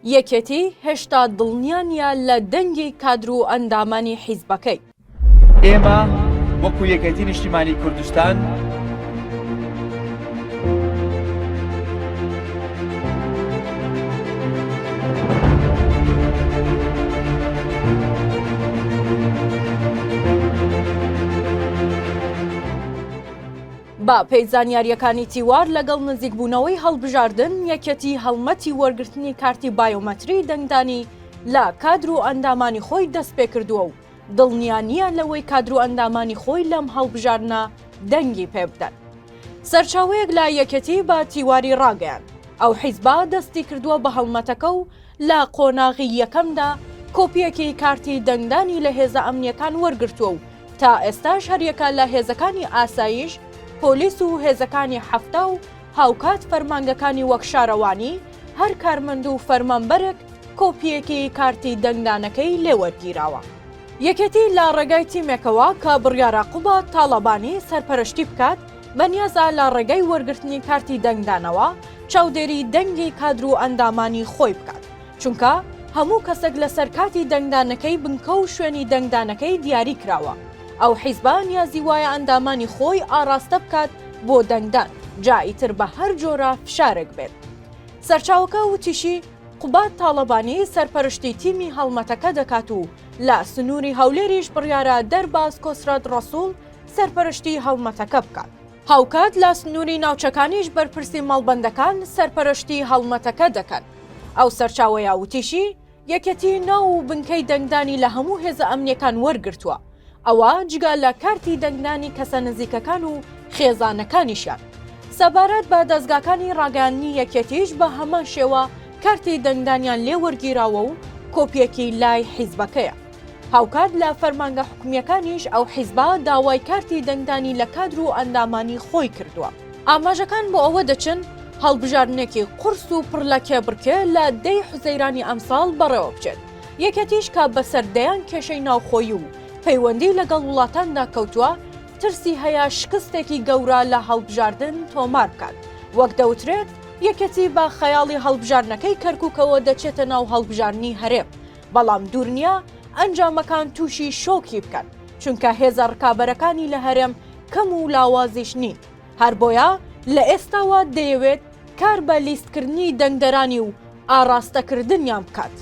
یەکێتی هێشتا دڵنیا نییە لە دەنگی کادر و ئەندامانی حیزبەکەی. ئێمە وەکو یەکێتی نیشتیمانی کوردستان، بە پێی زانیارییەکانی تیوار لەگەڵ نزیکبوونەوەی هەڵبژاردن، یەکێتی هەڵمەتی وەرگرتنی کارتی بایۆمەتری دەنگدانی لە کادر و ئەندامانی خۆی دەستپێکردووە و دڵنیا نییە لەوەی کادر و ئەندامانی خۆی لەم هەڵبژاردنە دەنگی پێبدەن. سەرچاوەیەک لە یەکێتی بە تیواری ڕاگەیاند، ئەو حیزبە دەستی کردووە بە هەڵمەتەکە و لە قۆناغی یەکەمدا کۆپییەکی کارتی دەنگدانی لە هێزە ئەمنییەکان وەرگرتووە و تا ئێستاش هەریەکە لە هێزەکانی ئاسایش، پۆلیس و هێزەکانی 70 و هاوکات فەرمانگەکانی وەک شارەوانی، هەر کارمەند و فەرمانبەرێک کۆپییەکی کارتی دەنگدانەکەی لێ وەرگیراوە. یەکێتی لە ڕێگای تیمێکەوە کە بڕیارە قوباد تاڵەبانی سەرپەرشتی بکات، بەنیازە لە ڕێگای وەرگرتنی کارتی دەنگدانەوە چاودێری دەنگی کادر و ئەندامانی خۆی بکات، چونکە هەموو کەسێک لەسەر کاتی دەنگدانەکەی بنکە و شوێنی دەنگدانەکەی دیاری کراوە، ئەو حیزبە نیازی وایە ئەندامانی خۆی ئاڕاستە بکات بۆ دەنگدان، جا ئیتر بە هەر جۆرە فشارێک بێت. سەرچاوەکە وتیشی، قوباد تاڵەبانی سەرپەرشتی تیمی هەڵمەتەکە دەکات و لە سنووری هەولێریش بڕیارە دەرباز کۆسرەت ڕەسوڵ سەرپەرشتی هەڵمەتەکە بکات. هاوکات لە سنووری ناوچەکانیش بەرپرسی مەڵبەندەکان سەرپەرشتی هەڵمەتەکە دەکەن. ئەو سەرچاوەیە وتیشی، یەکێتی ناو و بنکەی دەنگدانی لە هەموو هێزە ئەمنییەکان وەرگرتووە، ئەوە جگە لە کارتی دەنگدانی کەسە نزیکەکان و خێزانەکانیشیان. سەبارەت بە دەزگاکانی ڕاگەیاندنی یەکێتیش بە هەمان شێوە کارتی دەنگدانیان لێ وەرگیراوە و کۆپییەکی لای حیزبەکەیە. هاوکات لە فەرمانگە حکومییەکانیش ئەو حیزبە داوای کارتی دەنگدانی لە کادر و ئەندامانی خۆی کردووە. ئاماژەکان بۆ ئەوە دەچن هەڵبژاردنێکی قورس و پڕ لە کێبڕکێ لە دەی حوزەیرانی ئەمساڵ بەڕێوەبچێت، یەکێتیش کە بەسەر دەیان کێشەی ناوخۆیی و پەیوەندی لەگەڵ وڵاتاندا کەوتووە، ترسی هەیە شکستێکی گەورە لە هەڵبژاردن تۆمار بکات، وەک دەوترێت یەکێتی بە خەیاڵی هەڵبژاردنەکەی کەرکوکەوە دەچێتە ناو هەڵبژاردنی هەرێم، بەڵام دوور نییە ئەنجامەکان تووشی شۆکی بکەن، چونکە هێزە ڕکابەرەکانی لە هەرێم کەم و لاوازیش نین، هەر بۆیە لە ئێستاوە دەیەوێت کار بە لیستکردنی دەنگدەرانی و ئاڕاستەکردنیان بکات.